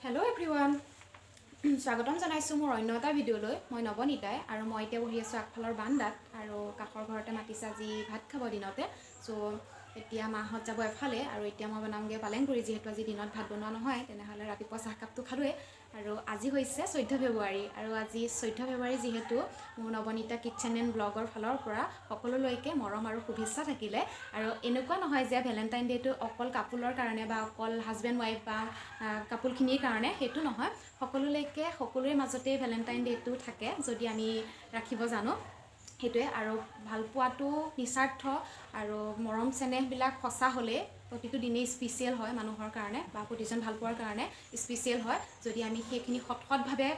Hello' everyone, স্বাগতম জনাইছোঁ মোৰ অন্য এটা ভিডিঅ'লৈ। মই নৱনীতাই আৰু মই এতিয়া বহি আছোঁ আগফালৰ বান্দাত আৰু কাষৰ ঘৰতে মাতিছে আজি ভাত খাব দিনতে। চ' এতিয়া মাহঁত যাব এফালে আৰু এতিয়া মই বনামগৈ পালেং পুৰি। যিহেতু আজি দিনত ভাত বনোৱা নহয়, তেনেহ'লে ৰাতিপুৱা চাহকাপটো খালোঁৱেই। আৰু আজি হৈছে 14 ফেব্ৰুৱাৰী আৰু আজি 14 ফেব্ৰুৱাৰী যিহেতু মোৰ নৱনীতা কিটচেন এণ্ড ব্লগৰ ফালৰ পৰা সকলোলৈকে মৰম আৰু শুভেচ্ছা থাকিলে। আৰু এনেকুৱা নহয় যে ভেলেণ্টাইন ডে'টো অকল কাপোলৰ কাৰণে বা অকল হাজবেণ্ড ৱাইফ বা কাপোলখিনিৰ কাৰণে, সেইটো নহয়। সকলোলৈকে সকলোৰে মাজতেই ভেলেণ্টাইন ডে'টো থাকে যদি আমি ৰাখিব জানো, সেইটোৱে। আৰু ভালপোৱাটো নিস্বাৰ্থ আৰু মৰম চেনেহবিলাক সঁচা হ'লে প্ৰতিটো দিনেই স্পেচিয়েল হয় মানুহৰ কাৰণে বা প্ৰতিজন ভালপোৱাৰ কাৰণে স্পেচিয়েল হয়, যদি আমি সেইখিনি সৎভাৱে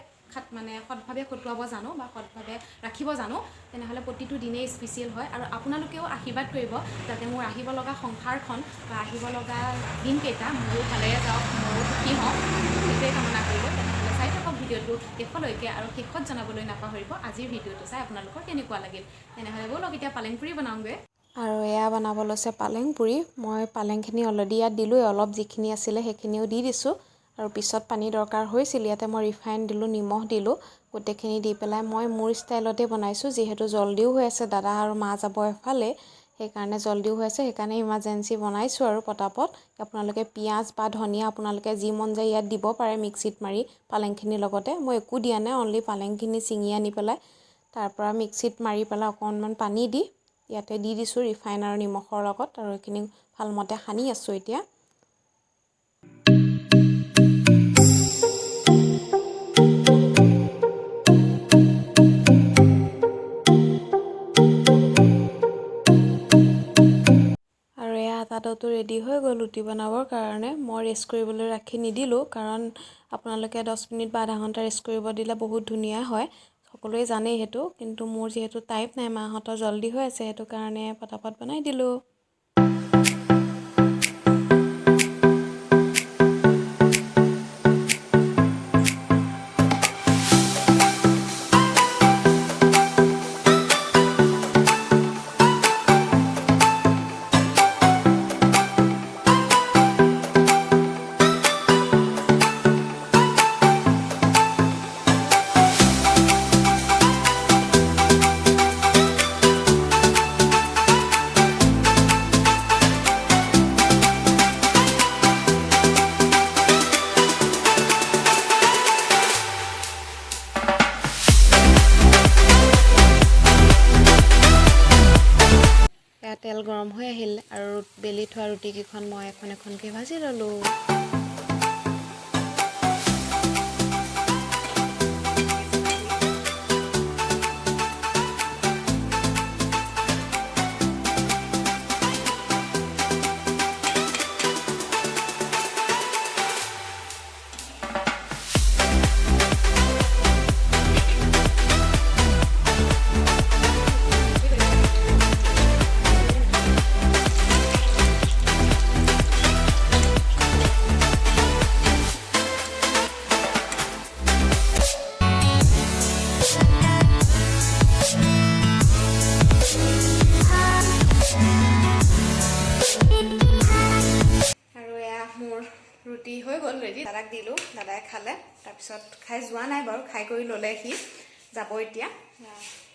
মানে সৎভাৱে খটুৱাব জানো বা সৎভাৱে ৰাখিব জানো, তেনেহ'লে প্ৰতিটো দিনেই স্পেচিয়েল হয়। আৰু আপোনালোকেও আশীৰ্বাদ কৰিব যাতে মোৰ আহিব লগা সংসাৰখন বা আহিব লগা দিনকেইটা মোৰো ভালেৰে যাওক, ময়ো সুখী হওঁ, সেইটোৱে কামনা কৰিলোঁ। তেনেহ'লে চাই থাকক ভিডিঅ'টো শেষলৈকে আৰু শেষত জনাবলৈ নাপাহৰিব আজিৰ ভিডিঅ'টো চাই আপোনালোকৰ কেনেকুৱা লাগিল। তেনেহ'লে ব'লক এতিয়া পালেং পুৰি বনাওঁগৈ। আৰু এয়া বনাব লৈছে পালেং পুৰি। মই পালেংখিনি অলৰেডি ইয়াত দিলোঁৱেই, অলপ যিখিনি আছিলে সেইখিনিও দি দিছোঁ। আৰু পিছত পানী দৰকাৰ হৈছিল, ইয়াতে মই ৰিফাইন দিলোঁ, নিমখ দিলোঁ, গোটেইখিনি দি পেলাই মই মোৰ ষ্টাইলতে বনাইছোঁ। যিহেতু জল্দিও হৈ আছে, দাদা আৰু মা যাব এফালে, সেইকাৰণে জল্দিও হৈ আছে, সেইকাৰণে ইমাৰ্জেঞ্চি বনাইছোঁ আৰু পটাপট। আপোনালোকে পিঁয়াজ বা ধনিয়া আপোনালোকে যি মন যায় ইয়াত দিব পাৰে মিক্সিত মাৰি পালেংখিনিৰ লগতে। মই একো দিয়া নাই, অনলি পালেংখিনি ছিঙি আনি পেলাই তাৰপৰা মিক্সিত মাৰি পেলাই অকণমান পানী দি ইয়াতে দি দিছোঁ ৰিফাইন আৰু নিমখৰ লগত, আৰু এইখিনি ভালমতে সানি আছোঁ এতিয়া। আৰু এয়া আটা ড'টো ৰেডি হৈ গ'ল ৰুটি বনাবৰ কাৰণে। মই ৰেষ্ট কৰিবলৈ ৰাখি নিদিলোঁ, কাৰণ আপোনালোকে 10 মিনিট বা আধা ঘণ্টা ৰেষ্ট কৰিব দিলে বহুত ধুনীয়া হয়, সকলোৱে জানেই সেইটো। কিন্তু মোৰ যিহেতু টাইম নাই, মাহঁতৰ জল্দি হৈ আছে, সেইটো কাৰণে পটাপট বনাই দিলোঁ। তেল গৰম হৈ আহিল আৰু বেলি থোৱা ৰুটিকেইখন মই এখন এখনকৈ ভাজি ল'লোঁ। ৰুটি হৈ গ'ল ৰেডি, দাদাক দিলোঁ, দাদাই খালে। তাৰপিছত খাই যোৱা নাই বাৰু, খাই কৰি ল'লে, সি যাব এতিয়া।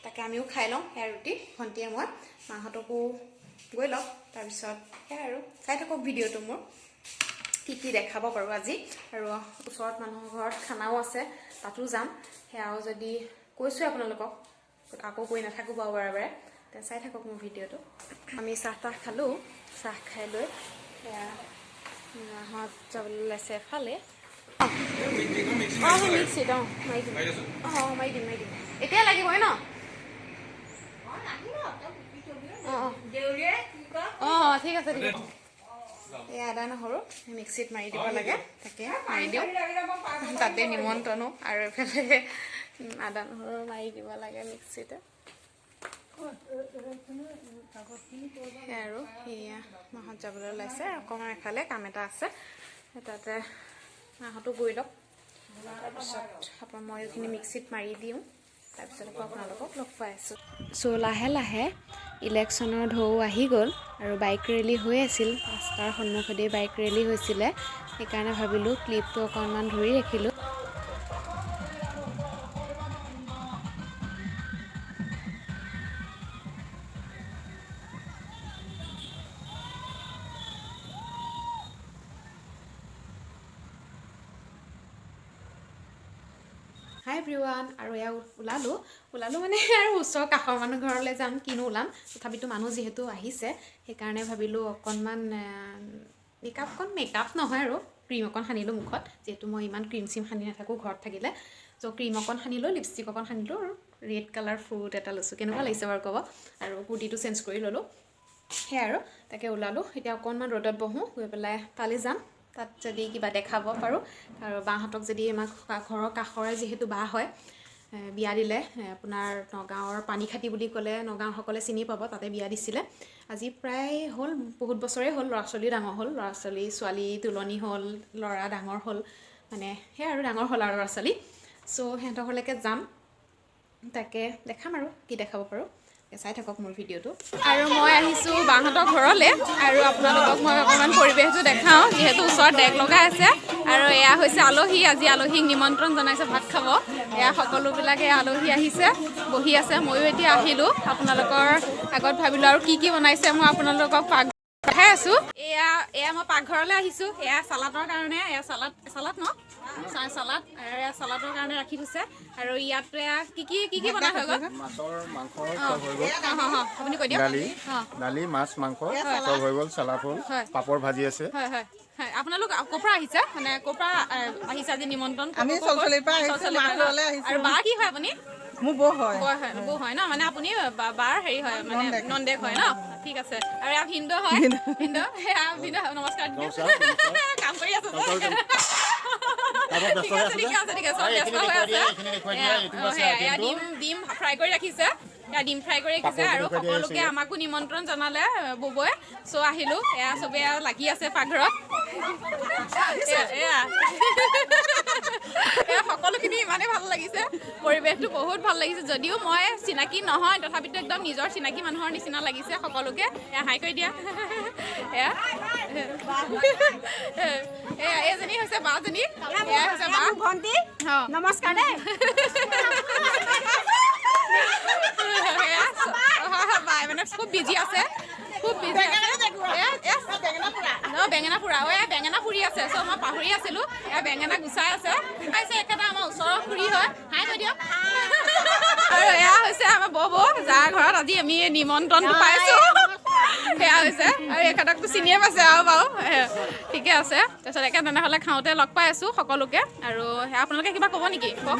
তাকে আমিও খাই লওঁ সেয়া ৰুটি, ভণ্টিয়ে মই, মাহঁতকো গৈ লওক। তাৰপিছত সেয়াই আৰু চাই থাকক ভিডিঅ'টো মোৰ কি কি দেখাব পাৰোঁ আজি। আৰু ওচৰত মানুহৰ ঘৰত খানাও আছে, তাতো যাম, সেয়াও যদি কৈছোঁৱে আপোনালোকক, আকৌ কৈ নাথাকোঁ বাৰু বাৰে বাৰে। তেতিয়া চাই থাকক মোৰ ভিডিঅ'টো। আমি চাহ তাহ খালোঁ, চাহ খাই লৈ সেয়া মাহঁত যাবলৈ ওলাইছে এফালে। অঁ, সেই মিক্সিত অঁ মাৰি দিম, অঁ অঁ মাৰি দিম, মাৰি দিম, এতিয়া লাগিবই ন। অঁ অঁ অঁ ঠিক আছে, ঠিক আছে। এই আদা নহৰু মিক্সিত মাৰি দিব লাগে, তাকে মাৰি দিওঁ। তাতে নিমন্ত্ৰণো আৰু এইফালে আদা নহৰু মাৰি দিব লাগে মিক্সিতে। সেয়া আৰু সেয়া মাহঁত যাবলৈ ওলাইছে, অকণমান এফালে কাম এটা আছে, তাতে মাহঁতো গৈ লওক। তাৰপিছত আপোনাৰ মই এইখিনি মিক্সিত মাৰি দিওঁ, তাৰপিছত আকৌ আপোনালোকক লগ পাই আছোঁ। চ' লাহে লাহে ইলেকশ্যনৰ ঢৌ আহি গ'ল আৰু বাইক ৰেলী হৈ আছিল, ৰাস্তাৰ সন্মুখতেই বাইক ৰেলী হৈছিলে। সেইকাৰণে ভাবিলোঁ ক্লিপটো অকণমান ধৰি ৰাখিলোঁ। হাই এভৰিৱান, আৰু এয়া ওলালোঁ ওলালোঁ মানে আৰু ওচৰ কাষৰ মানুহ ঘৰলৈ যাম, কিনো ওলাম, তথাপিতো মানুহ যিহেতু আহিছে সেইকাৰণে ভাবিলোঁ অকণমান মেকআপকণ, মেকআপ নহয় আৰু ক্ৰীম অকণ সানিলোঁ মুখত, যিহেতু মই ইমান ক্ৰীম চিম সানি নাথাকোঁ ঘৰত থাকিলে। চ' ক্ৰীম অকণ সানিলোঁ, লিপষ্টিক অকণ সানিলোঁ আৰু ৰেড কালাৰ ফ্ৰুট এটা লৈছোঁ। কেনেকুৱা লাগিছে বাৰু ক'ব। আৰু কুৰ্তিটো চেঞ্জ কৰি ল'লোঁ, সেয়াই আৰু তাকে ওলালোঁ। এতিয়া অকণমান ৰ'দত বহোঁ, গৈ পেলাই তালৈ যাম, তাত যদি কিবা দেখাব পাৰোঁ। আৰু বাহঁতক যদি আমাক ঘৰৰ কাষৰে যিহেতু বা হয়, বিয়া দিলে আপোনাৰ নগাঁৱৰ পানীখাতি বুলি ক'লে নগাঁওসকলে চিনি পাব, তাতে বিয়া দিছিলে। আজি প্ৰায় হ'ল বহুত বছৰেই হ'ল, ল'ৰা ছোৱালীও ডাঙৰ হ'ল, ল'ৰা ছোৱালী ছোৱালী তুলনি হ'ল, ল'ৰা ডাঙৰ হ'ল, মানে সেয়াই আৰু ডাঙৰ হ'ল আৰু ল'ৰা ছোৱালী। চ' সিহঁতৰ ঘৰলৈকে যাম, তাকে দেখাম আৰু কি দেখাব পাৰোঁ, চাই থাকক মোৰ ভিডিঅ'টো। আৰু মই আহিছোঁ বাহঁতৰ ঘৰলৈ আৰু আপোনালোকক মই অকণমান পৰিৱেশটো দেখাওঁ, যিহেতু ওচৰত ডেক লগাই আছে। আৰু এয়া হৈছে আলহী, আজি আলহীক নিমন্ত্ৰণ জনাইছে ভাত খাব। এয়া সকলোবিলাকে আলহী আহিছে, বহি আছে। ময়ো এতিয়া আহিলোঁ আপোনালোকৰ আগত, ভাবিলোঁ আৰু কি কি বনাইছে মই আপোনালোকক পাক দেখাই আছোঁ। এয়া এয়া মই পাকঘৰলৈ আহিছোঁ। এয়া চালাডৰ কাৰণে, এয়া চালাড, চালাড ন চালাড, আৰু এয়া চালাডৰ কাৰণে ৰাখি থৈছে। আৰু ইয়াত এয়া কি কি কি কি বনাই হৈ গ'ল, আপুনি কৈ দিয়ক। দালি, মাছ, মাংস চব হৈ গ'ল, চালাড হ'ল, পাপৰ ভাজি আছে। হয় হয় হয়। আপোনালোক ক'ৰ পৰা আহিছে, মানে ক'ৰ পৰা আহিছে আজি নিমন্ত্ৰণ? আমি চলচলিৰ পৰা আহিছোঁ, মাহলৈ আহিছোঁ। আৰু বা কি হয় আপুনি? মোৰ বৌ হয়। বৌ হয় ন, মানে আপুনি বাৰ হেৰি হয়, মানে নন্দেক হয় ন। ঠিক আছে। আৰু এয়া ভিনদেউ হয়, ভিনদেউ, সেয়া ভিনদেউ, নমস্কাৰ। কাম কৰি আছে, ঠিক আছে ঠিক আছে ঠিক আছে, ব্যস্ত হৈ আছে। ডিম ডিম ফ্ৰাই কৰি ৰাখিছে, এয়া ডিম ফ্ৰাই কৰি ৰাখিছে। আৰু সকলোকে আমাকো নিমন্ত্ৰণ জনালে ববৌয়ে, চ' আহিলোঁ। এয়া চবে লাগি আছে পাকঘৰত। এয়া এয়া সকলোখিনি ইমানেই ভাল লাগিছে, পৰিৱেশটো বহুত ভাল লাগিছে। যদিও মই চিনাকি নহয়, তথাপিতো একদম নিজৰ চিনাকি মানুহৰ নিচিনা লাগিছে সকলোকে। এয়া হাই কৰি দিয়া। এয়া এয়া এইজনী হৈছে বাজনী, এয়া হৈছে বা ভণ্টি, নমস্কাৰ দেই। বাই মানে খুব বিজি আছে, খুব বিজি আছে। বেঙেনা পোৰা, অ বেঙেনা পুৰি আছে, চ' মই পাহৰি আছিলোঁ। এয়া বেঙেনা গুচাই আছে, পাইছে। একেটা আমাৰ ওচৰৰ খুৰী হয়, হাই কৈ দিয়ক। আৰু এয়া হৈছে আমাৰ বৌ, যাৰ ঘৰত আজি আমি নিমন্ত্ৰণটো পাইছোঁ, সেয়া হৈছে। আৰু এখেতকতো চিনিয়ে পাইছে আৰু বাৰু, ঠিকে আছে। তাৰপিছত একে তেনেহ'লে খাওঁতে লগ পাই আছোঁ সকলোকে। আৰু সেয়া আপোনালোকে কিবা ক'ব নেকি? কওক।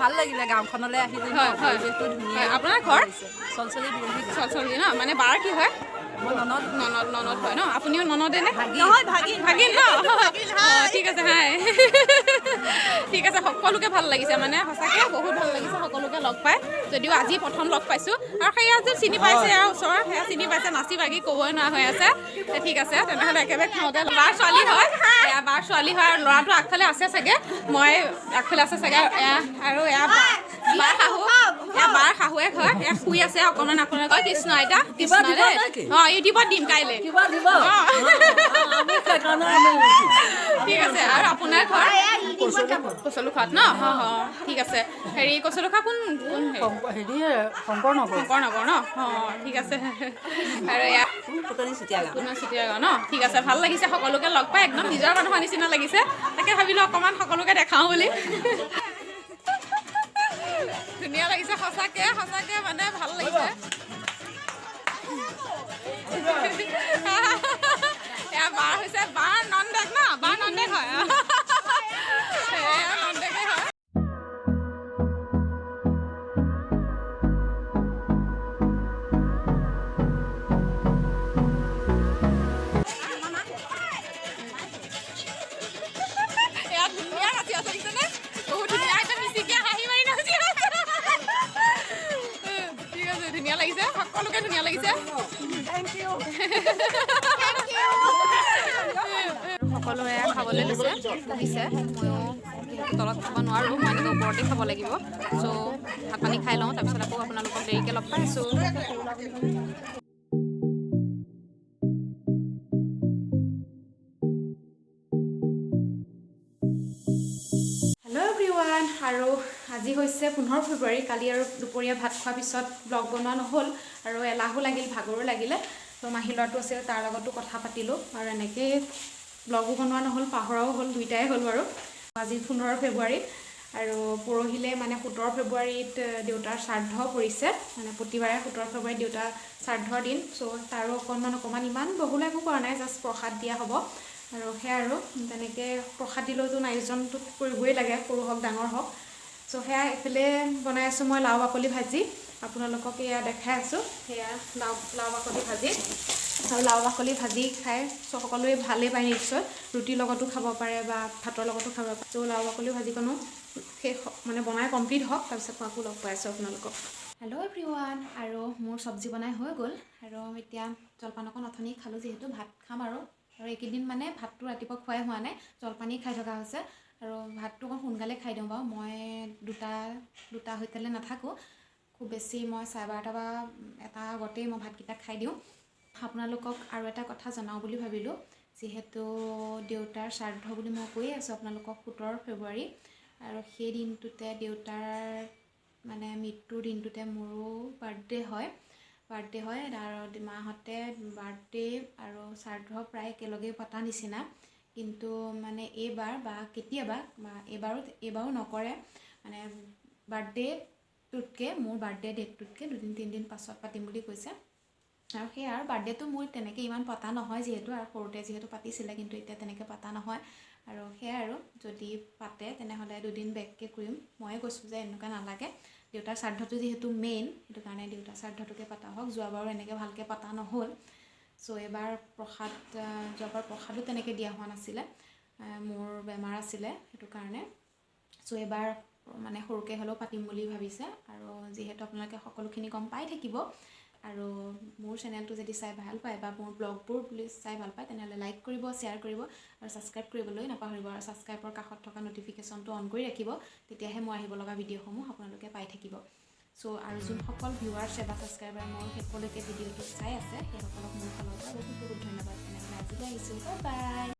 ভাল লাগিলে গাঁওখনলৈ আহি। হয় হয়। আপোনাৰ ঘৰ চলচলি, চলচলি ন, মানে বাৰ কি হয়? ননদ। ননদ, ননদ হয় ন। আপুনিও ননদে নে? নহয়, ভাগিন। ভাগিন ন, ঠিক আছে। হাই, ঠিক আছে। সকলোকে ভাল লাগিছে, মানে সঁচাকৈ বহুত ভাল লাগিছে সকলোকে লগ পাই, যদিও আজি প্ৰথম লগ পাইছোঁ। আৰু সেয়া যে চিনি পাইছে, আৰু ওচৰৰ সেয়া চিনি পাইছে, নাচি বাগি ক'বই নোৱাৰা হৈ আছে। ঠিক আছে তেনেহ'লে একেবাৰে খাওঁতে। বাৰ ছোৱালী হয়, এয়া বাৰ ছোৱালী হয়। আৰু ল'ৰাটো আগফালে আছে চাগে, মই আগফালে আছে চাগে। এয়া আৰু এয়া বাৰ শাহু, এয়া বাৰ শাহুৱেক হয়, এয়া শুই আছে অকণমান। আপোনালোকৰ কৃষ্ণ আইতা, কৃষ্ণ দেই। অঁ, ইউটিউবত দিম কাইলৈ। ঠিক আছে। আৰু আপোনাৰ ঘৰ কচলুখাত ন? অঁ অঁ, ঠিক আছে। হেৰি কচলুখা কোন কোন? হেৰি শংকৰনগৰ। শংকৰনগৰ ন, অঁ ঠিক আছে। আৰু এয়া চুতীয়া গাঁও ন, ঠিক আছে। ভাল লাগিছে সকলোকে লগ পাই, একদম নিজৰ মানুহৰ নিচিনা লাগিছে। তাকে ভাবিলোঁ অকণমান সকলোকে দেখাওঁ বুলি। ধুনীয়া লাগিছে সঁচাকে, সঁচাকে মানে ভাল লাগিছে। এয়া বাৰ হৈছে, বাৰ নন্দেক ন, বাৰ নন্দেক হয়, এয়া নন্দেকে হয়। এয়া ধুনীয়া নাচি আছে, দেখিছেনে? বহুত ধুনীয়া, একদম মিচিকিয়া হাঁহি মাৰি নাচি আছে। ঠিক আছে, ধুনীয়া লাগিছে, সকলোকে ধুনীয়া লাগিছে। সকলোৱে খাবলৈ লৈছে, বহিছে। ময়ো যিহেতু তলত খাব নোৱাৰোঁ, মই এনেকৈ ওপৰতে খাব লাগিব। চ' ভাত পানী খাই লওঁ, তাৰপিছত আকৌ আপোনালোকক দেৰিকৈ লগ পাই আছোঁ। আৰু আজি হৈছে 15 ফেব্ৰুৱাৰী। কালি আৰু দুপৰীয়া ভাত খোৱাৰ পিছত ব্লগ বনোৱা নহ'ল আৰু এলাহো লাগিল, ভাগৰো লাগিলে। তো মাহী ল'ৰাটো আছিল, তাৰ লগতো কথা পাতিলোঁ আৰু এনেকেই ব্লগো বনোৱা নহ'ল, পাহৰাও হ'ল, দুইটাই হ'ল বাৰু। আজি 15 ফেব্ৰুৱাৰী আৰু পৰহিলে মানে 17 ফেব্ৰুৱাৰীত দেউতাৰ শ্ৰাদ্ধ পৰিছে। মানে প্ৰতিবাৰে 17 ফেব্ৰুৱাৰীত দেউতাৰ শ্ৰাদ্ধৰ দিন। চ' তাৰো অকণমান অকণমান, ইমান বহুল একো কৰা নাই, জাষ্ট প্ৰসাদ দিয়া হ'ব আৰু সেয়া। আৰু তেনেকৈ প্ৰসাদ দিলেওতো আয়োজনটো কৰিবই লাগে, সৰু হওক ডাঙৰ হওক। চ' সেয়া এইফালে বনাই আছোঁ মই লাও বাকলি ভাজি। আপোনালোকক এয়া দেখাই আছোঁ, সেয়া লাও বাকলি ভাজি। আৰু লাও বাকলি ভাজি খাই সকলোৱে ভালেই পায় নিশ্চয়। ৰুটিৰ লগতো খাব পাৰে বা ভাতৰ লগতো খাব পাৰে। চ' লাও বাকলি ভাজিকণো শেষ মানে বনাই কমপ্লিট হওক, তাৰপিছত মই আকৌ লগ পাই আছোঁ আপোনালোকক। হেল্ল' এভৰিৱান, আৰু মোৰ চব্জি বনাই হৈ গ'ল আৰু এতিয়া জলপান অকণ অথনি খালোঁ যিহেতু ভাত খাম আৰু। আৰু এইকেইদিন মানে ভাতটো ৰাতিপুৱা খোৱাই হোৱা নাই, জলপানেই খাই থকা হৈছে। আৰু ভাতটো অকণ সোনকালে খাই দিওঁ বাৰু। মই দুটা দুটা হৈতেলে নাথাকোঁ, খুব বেছি মই 12:30 বা 1টা আগতেই মই ভাতকেইটা খাই দিওঁ। আপোনালোকক আৰু এটা কথা জনাওঁ বুলি ভাবিলোঁ, যিহেতু দেউতাৰ শ্ৰাদ্ধ বুলি মই কৈয়ে আছোঁ আপোনালোকক, 17 ফেব্ৰুৱাৰী আৰু সেই দিনটোতে দেউতাৰ মানে মৃত্যুৰ দিনটোতে মোৰো বাৰ্থডে হয়। আৰু মাহঁতে বাৰ্থডে আৰু শ্ৰাদ্ধ প্ৰায় একেলগে পতা নিচিনা, কিন্তু মানে এইবাৰ বা কেতিয়াবা বা এইবাৰো নকৰে। মানে বাৰ্থডেটোতকৈ, মোৰ বাৰ্থডে ডেটটোতকৈ দুদিন তিনিদিন পাছত পাতিম বুলি কৈছে। আৰু সেয়া আৰু বাৰ্থডেটো মোৰ তেনেকৈ ইমান পতা নহয় যিহেতু, আৰু সৰুতে যিহেতু পাতিছিলে, কিন্তু এতিয়া তেনেকৈ পতা নহয়। আৰু সেয়াই আৰু যদি পাতে তেনেহ'লে দুদিন বেককৈ কৰিম। ময়ে কৈছোঁ যে এনেকুৱা নালাগে, দেউতাৰ শ্ৰাদ্ধটো যিহেতু মেইন, সেইটো কাৰণে দেউতাৰ শ্ৰাদ্ধটোকে পতা হওক। যোৱাবাৰো এনেকৈ ভালকৈ পতা নহ'ল। চ' এইবাৰ প্ৰসাদ, যোৱাবাৰ প্ৰসাদো তেনেকৈ দিয়া হোৱা নাছিলে, মোৰ বেমাৰ আছিলে সেইটো কাৰণে। চ' এইবাৰ মানে সৰুকৈ হ'লেও পাতিম বুলি ভাবিছে। আৰু যিহেতু আপোনালোকে সকলোখিনি গম পাই থাকিব, আৰু মোৰ চেনেলটো যদি চাই ভাল পায় বা মোৰ ব্লগবোৰ বুলি চাই ভাল পায়, তেনেহ'লে লাইক কৰিব, শ্বেয়াৰ কৰিব আৰু ছাবস্ক্ৰাইব কৰিবলৈ নাপাহৰিব। আৰু ছাবস্ক্ৰাইবৰ কাষত থকা ন'টিফিকেশ্যনটো অন কৰি ৰাখিব, তেতিয়াহে মই আহিব লগা ভিডিঅ'সমূহ আপোনালোকে পাই থাকিব। চ' আৰু যোনসকল ভিউৱাৰ্ছে বা ছাবস্ক্ৰাইবাৰ মোৰ শেষলৈকে ভিডিঅ'টো চাই আছে, সেইসকলক মোৰ ফালৰ পৰা বহুত বহুত ধন্যবাদ। তেনেহ'লে আজিলৈ আহিছোঁ, বাই বাই।